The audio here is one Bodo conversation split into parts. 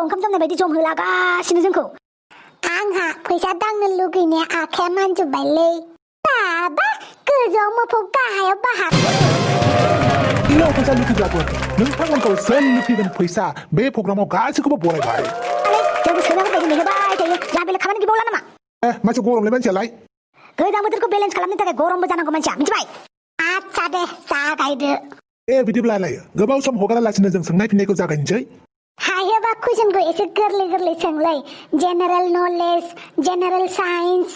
ओंखाम जामनाय बायदि जम होलागासिनो जोंखौ आंहा फैसा दांनो लुगैनाया आखाया मानजोब्बायलै बाबा गोजौआव मोफौ गाहायाव बाहाग इलाव फैसा लुथिग्राफोर नोंथांमोनखौ स्वर लुथिगोन फैसा बे प्रग्रामाव गासैखौबो बरायबाय जोंबो सोनांगौ बायदि नेहोबाय थायो जाबेले खामानि गैबावला नामा मानसि गरमलै मानसियालाय गोजां बोथोरखौ बेलेन्स खालामनो थाखाय गरमबो जानांगौ मानसिया मिथिबाय आच्छा दे जागायदो बिदिब्लालाय गोबाव सम हगारालासिनो जों सोंनाय फिननायखौ जागायनोसै हायोबा कुइसनखौ एसे गोरलै गोरलै सोंलै general knowledge general science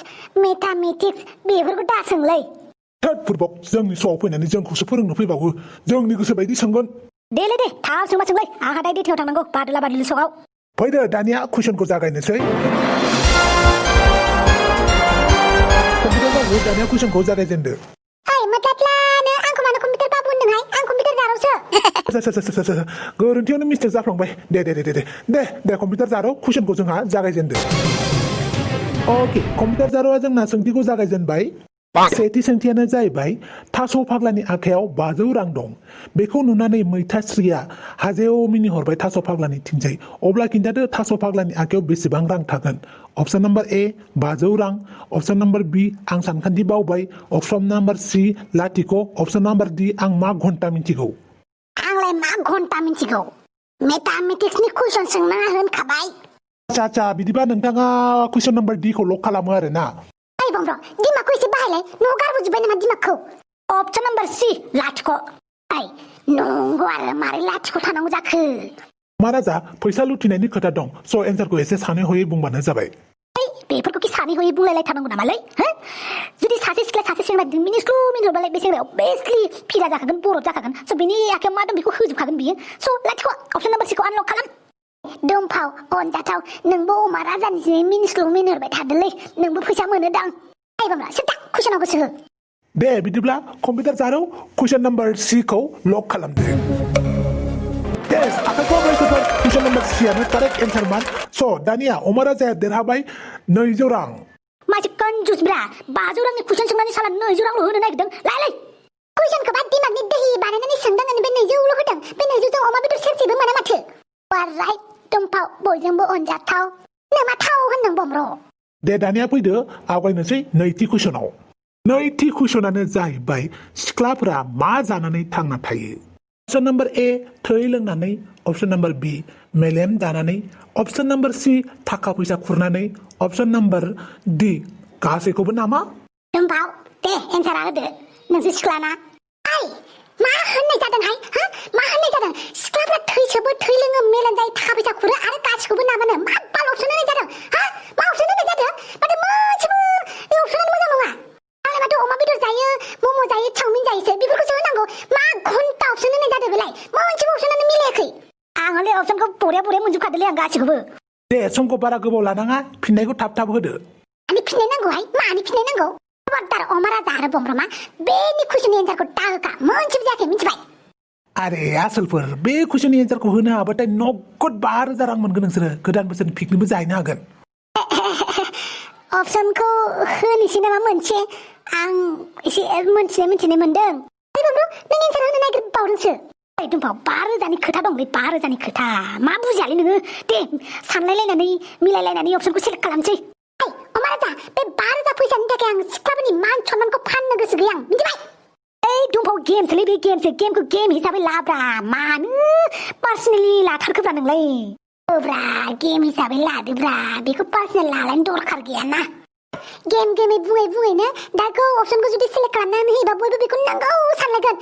mathematics बेफोरखौ दा सोंलै थोद फुटबक जोंनि श'आव फैनानै जोंखौसो फोरोंनो फैबावो जोंनि गोसो बायदि सोंगोन दे थाब सोंबा सोंलै आंहा दा दैथायाव थांनांगौ बादुला बादुलि श'आव फैदो दानिया कुइसनखौ जागायनोसै कम्पिउटार दानिया कुइसनखौ जागायजेनदो आंखौ मानो कम्पिउटार बाबु होनदोंहाय आं कम्पिउटार जारावसो गोरोन्थियावनो मिस्टेक जाफ्लांबाय दे कम्पिउटार जाराव कुइसनखौ जोंहा जागायजेनदो अके कम्पिउटार जारावा जोंना सोंथिखौ जागायजेनबाय सेथि सोंथियानो जाहैबाय थास' फाग्लानि आखायाव 500 रां दं बेखौ नुनानै मैथास्रिया हाजेव मिनिहरबाय थास' फाग्लानि थिंजाय अब्ला खिन्थादो थास' फाग्लानि आखायाव बेसेबां रां थागोन अपसन नाम्बार ए 500 रां अपसन नाम्बार बि आं सानखान्थि बावबाय अपसन नाम्बार सि लाथिख' अपसन नाम्बार डि आं मा घन्टा मिथिगौ आंलाय मा घन्टा मिथिगौ मेथामेटिक्सनि कुइसन सोंनाङा होनखाबाय आच्छा बिदिबा नोंथाङा कुइसन नाम्बार डि खौ लक खालामो आरो ना दिमागखौ एसे बाहायलाय न'आव गारबोजोब्बाय नामा दिमागखौ अपसन नाम्बार सि लाथिख' नंगौ आरो मारै लाथिख' थानांगौ जाखो मा राजा फैसा लुथिनायनि खोथा दं स' एन्सारखौ एसे सानै हयै बुंबानो जाबाय बेफोरखौ सानै हयै बुंलायलायथारनांगौ नामालै जुदि सासे सिख्ला सासे सेंग्रा मिनिस्लु मिनिहरबालाय बे सेंग्राया अबभियासलि फिरा जाखागोन बरफ जाखागोन स' बिनि आखायाव मा दं बेखौ होजोबखागोन बियो स' लाथिख' अपसन नाम्बार सिखौ आनलक खालाम दमफाव अनजाथाव नोंबो अमा राजानि मिनिस्लु मिनिहरबाय थादोलै नोंबो फैसा मोनोदां कुइसनाव गोसो हो दे बिदिब्ला कम्पिउटार जाराव कुइसन नाम्बार सि खौ लक खालामदो कुइसन नाम्बार सि आनो कारेक्ट एन्सारमोन स' दानिया अमा राजाया देरहाबाय 200 रां मासे कन्जुसब्रा 500 रांनि कुइसन सोंनानै साला 200 रांल' होनो नागिरदों लाय कुइसनखौ बा दिमागनि दोहि बानायनानै सोंदों बे 200ल' होदों बे 200 जों अमा बेदर सेरसेबो मोना माथो राइट दमफाव बयजोंबो अनजाथाव नोमा थाव होनदों बमर' दे दानिया फैदो आवगायनोसै नैथि कुइसनाव नैथि कुइसनानो जाहैबाय सिख्लाफोरा मा जानानै थांना थायो अपसन नाम्बार ए थै लोंनानै अपसन नाम्बार बि मेलेम दानानै अपसन नाम्बार सि थाखा फैसा खुरनानै अपसन नाम्बार डि गासैखौबो नामा दमफाव दे एन्सारा होदो नोंसो सिख्लाना मा होननाय जादोंहाय मा होननाय जादों सिख्लाफ्रा थै सोबो थै लोङो मेलेम जायो थाखा फैसा खुरो आरो गासिखौबो नामानो मा बाल अपसन होनाय जादों मा अपसन होनाय जादों माथो मोनसेबो बे अपसनानो मोजां नङा आंलाय माथो अमा बेदर जायो मम' जायो चाउमिन जायोसो बेफोरखौसो होनांगौ मा घन्टा अपसन होनाय जादों बेलाय मोनसेबो अपसनानो मिलायाखै आं हले अपसनखौ बरिया मोनजोबखादोंलै आं गासिखौबो दे समखौ बारा गोबाव लानाङा फिननायखौ थाब होदो आंनि फिननाय नांगौहाय मानि फिननाय नांगौ खबरदार अमा राजा आरो बमब्रमा बेनि कुइसननि एन्सारखौ दाहोखा मोनसेबो जायाखै मिथिबाय आरे आसोलफोर बे कुइसननि एन्सारखौ होनो हाबाथाय नगद 5,000 रां मोनगोन नोंसोरो गोदान बोसोरनि पिकनिकबो जाहैनो हागोन अपसनखौ होनोसै नामा मोनसे आं एसे मिथिनाय मोनदों नों एन्सार होनो नागिरबावदोंसो दमफाव 5,000नि खोथा दंलै 5,000नि खोथा मा बुजियालै नोङो दे सानलायलायनानै मिलायलायनानै अपसनखौ सेलेक्ट खालामसै अमा राजा बे 5,000 फैसानि थाखाय आं सिख्लाफोरनि मान सन्मानखौ फाननो गोसो गैया आं मिथिबाय दमफाव गेमसोलै बे गेमखौ गेम हिसाबै लाब्रा मानो पार्सनेलि लाथारखोब्रा नोंलाय गेम हिसाबै लादोब्रा बेखौ पार्सनेल लालायनो दरखार गैयाना गेमै बुङैनो दाखौ अपसनखौ जुदि सेलेक्ट खालामनानै होयोबा बयबो बेखौ नांगौ सानलायगोन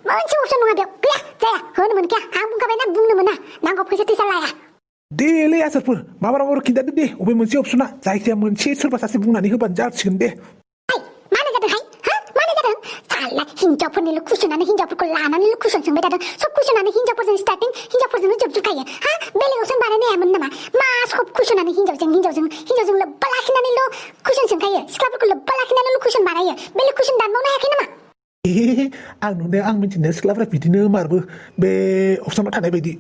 मोनसे अपसन नङा बेयाव गैया जाया होनो मोनखाया आं बुंखाबायना बुंनो मोना नांगौ फैसा लाया देलै आसोलफोर माबार खिन्थादो दे अबे मोनसे अपसना जायखिया मोनसे सोरबा सासे बुंनानै होबानो जासिगोन दे मानो जादोंहाय मानो जादों साला हिनजावफोरनिल' कुइसनानो हिनजावफोरखौ लानानैल' कुइसन सोंबाय थादों सब कुइसनानो हिनजावफोरजों स्टार्टिं हिनजावफोरजोंनो जोबजोबखायो बेलेग अपसन बानायनो हायामोन नामा मा सब कुइसनानो हिनजावजों लोब्बा लाखिनानैल' कुइसन सोंखायो सिख्लाफोरखौ लोब्बा लाखिनानैल' कुइसन बानायो बेलेग कुइसन दानबावनो हायाखै नामा आं मिथिनाय सिख्लाफ्रा बिदिनो मारबो बे अपसनाव थानाय बायदि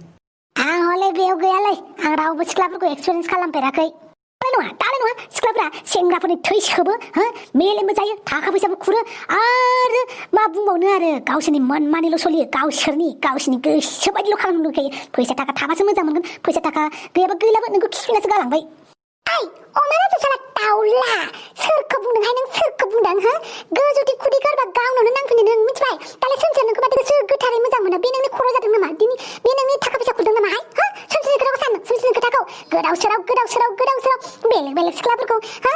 आं हले बेयाव गैयालै आं रावबो सिख्लाफोरखौ एक्सपिरियेन्स खालामफेराखै दालाय नङा सिख्लाफोरा सेंग्राफोरनि थै सोबो हो मेलेमबो जायो थाखा फैसाबो खुरो आरो मा बुंबावनो आरो गावसोरनि मनमानिल' सोलियो गावसोरनि गोसो बायदिल' खालामनो लुगैयो फैसा थाखा थाबासो मोजां मोनगोन फैसा थाखा गैयाबा गैलाबो नोंखौ खिफिनासो गालांबाय ओइ अमारासो साला दाउला सोरखौ बुंदोंहाय नों सोरखौ बुंदों हो गोजौथि खुदै गारबा गावनावनो नांफिनो नों मिथिबाय दालाय सोमसोर नोंखौ माथो गोसो गोथारै मोजां मोनो बे नोंनि खर' जादों नामा बे नोंनि थाखा फैसा खुरदों नामाहाय हो सोमसोरनि खोथाखौ सान सोमसोरनि खोथाखौ गोदाव सोराव बेलेग सिख्लाफोरखौ हो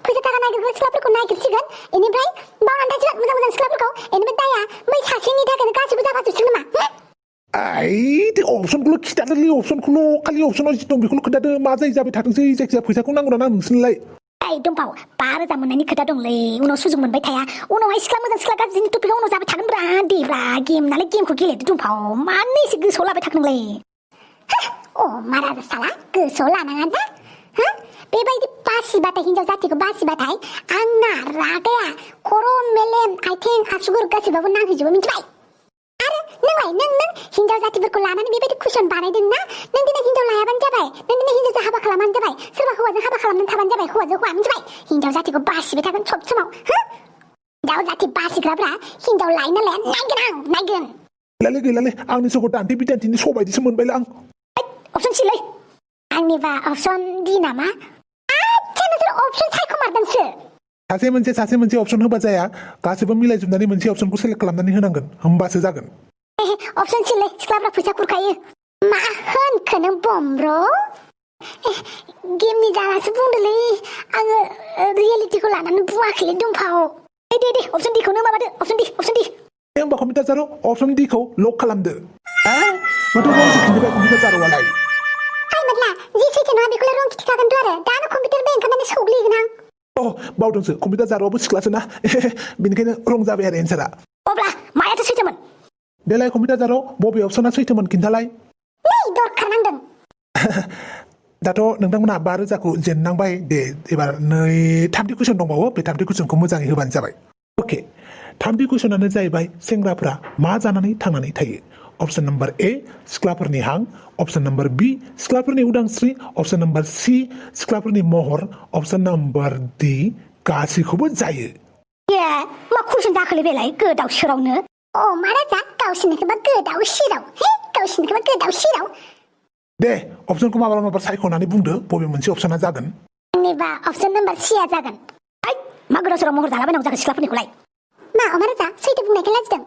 फैसा थाखा नागिरग्रा सिख्लाफोरखौ नागिरसिगोन बेनिफ्राय बावनानै थासिगोन मोजां सिख्लाफोरखौ बेनिफ्राय दाया बै सासेनि थाखायनो गासिबो जाफाजोबसिगोन नामा Ay, the option kulu kita ada option kulu kali option aja dong, kulu kita ada mazai jabe thadung sih, jaga paysa kulu nang nang nungsin lay. Ay, dongpau, baru zaman ini kita dong lay, uno sujung menbai thaya, uno ay sekolah muda sekolah gaji ini tuh uno jabe thadung beradi, game, nale game kau gile, dongpau, mana sih gue sekolah be thadung lay. Hah, oh marah salah, gue sekolah nang ada, hah? Bebay di basi batai hinjau jati ke basi batai, angna raga, korom melem, I think asugur gaji bawa nang hijau minta baik. नों हिन्जाव जातिफोरखौ लानानै बेबायदि कुशन बानायदोंना नों दिनै हिन्जाव लायाबानो जाबाय नों दिनै हिन्जावजों हाबा खालामानो जाबाय सोरबा हौवाजों हाबा खालामनानै थाबानो जाबाय हौवाजों हौवा मिथिबाय हिन्जाव जातिखौ बासिबाय थागोन सब समाव हो हिन्जाव जाति बासिग्राफ्रा हिन्जाव लायनो लाया नायगोन गैलालै आंनि सखौ दान्थे बिदान्थेनि सबायदिसो मोनबायलै आं अपसन सिलै आंनिबा अपसन दि नामा आच्छा नोंसोर अपसन सायख'मारदोंसो सासे मोनसे अपसन होबा जाया गासैबो मिलायजोबनानै मोनसे अपसनखौ सेलेक्ट खालामनानै होनांगोन होमबासो जागोन अपसन सिलै सिख्लाफ्रा फैसा खुरखायो मा होनखो नों बम्ब्र गेमनि जानासो बुंदोलै आङो रियेलिटिखौ लानानै बुङाखैलै दंफाव दे अपसन डिखौनो माबादो अपसन डि होमबा कम्पिउटार जारो अपसन डिखौ लक खालामदो माथो रंसो खिन्थिबाय कम्पिउटार जारोआलाय आइ मादला जि सैथो नङा बेखौलाय रं खिन्थिखागोनथ' आरो दानो कम्पिउटार बे ओंखारनानै सौग्लिगोन आं बावदोंसो कम्पिउटार जारोआबो सिख्लासो ना बेनिखायनो रं जाबाय आरो एन्सारा अब्ला मायाथो सैथोमोन देलाय कम्पिउटार जारो बबे अपसना सैथोमोन खिन्थालाय नै दरखार नांदों दाथ' नोंथांमोनहा 5,000खौ जेननांबाय दे एबार थामथि कुइसन दंबावो बे थामथि कुइसनखौ मोजाङै होबानो जाबाय अके थामथि कुइसनानो जाहैबाय सेंग्राफ्रा मा जानानै थांनानै थायो अपसन नम्बर ए सिख्लाफोरनि हां अपसन नम्बर बी सिख्लाफोरनि उदांस्रि अपसन नम्बर सी सिख्लाफोरनि महर अपसन नम्बर डी गासैखौबो जायो मा कुइसन जाखोलै बेलाय गोदाव सोरावनो माराजा गावसिनिखौबा गोदाव सोराव दे अपसनखौ माबा सायख'नानै बुंदो बबे मोनसे अपसना जागोन आंनिबा अपसन नम्बर सी आ जागोन मा गोदाव सोराव महर जालाबायनांगौ जागोन सिख्लाफोरनिखौलाय मा अमाराजा सैथो बुंनायखौ लाजिदों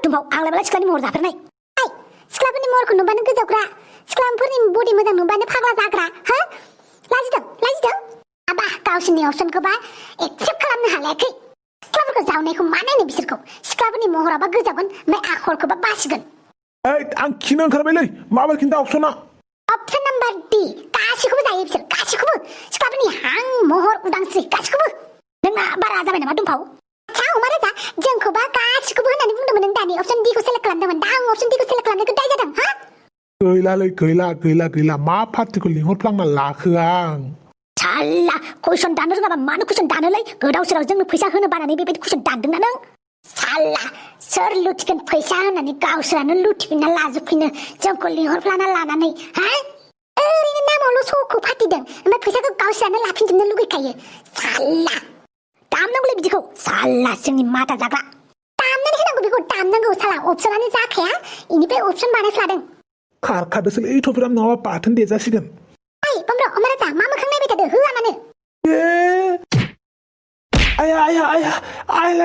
दुम्बाव आंलाय मालाय सिख्लानि महर जाफेरनाय सिख्लाफोरनि महरखौ नुबानो गोजावग्रा सिख्लाफोरनि बडि मोजां नुबानो फाग्ला जाग्रा हो लाजिदों आबा गावसिनि अपसनखौबा एक्सेप्ट खालामनो हालायाखै सिख्लाफोरखौ जावनायखौ मा नायनो बिसोरखौ सिख्लाफोरनि महराबा गोजावगोन ओमफ्राय आखलखौबा बासिगोन आं खिनो ओंखारबायलै माबा खिन्था अपसना अपसन नम्बर डी गासैखौबो जायो बिसोर गासैखौबो सिख्लाफोरनि हां महर उदांस्रि गासैखौबो नोंना बारा जाबाय नामा दुम्बाव अमाराजा जोंखौबा गासैखौबो होननानै बुंदोंमोन नों दानि अपसन डिखौ सेलेक्ट खालामदोंमोन दा आं अपसन डिखौ सेलेक्ट खालामनायखौ दाय जादों हा गैला मा पार्टिखौ लिंहरफ्लांना लाखो आं साला कुइसन दानो रोङाबा मानो कुइसन दानोलै गोदाव सोराव जोंनो फैसा होनो बानानै बेबायदि कुइसन दानदोंना नों साला सोर लुटिगोन फैसा होनानै गावसोरानो लुटिफिनना लाजोबफिनो जोंखौ लिंहरफ्लाना लानानै हा ओरैनो नामावल' श'खौ फाथिदों ओमफ्राय फैसाखौ गावसोरानो लाफिनजोबनो लुगैखायो साला दामनांगौलै बिदिखौ साला जोंनि माथा जाग्रा दामनानै होनांगौ बेखौ दामनांगौ साला अपसनानो जाखाया इनिफ्राय अपसन बानायफ्लादों खारखादोसोलै थफिराम नङाबा बाथोन देजासिगोन बम्ब्र अमाराजा मा मोखां नायबाय थादो होआ मानो आया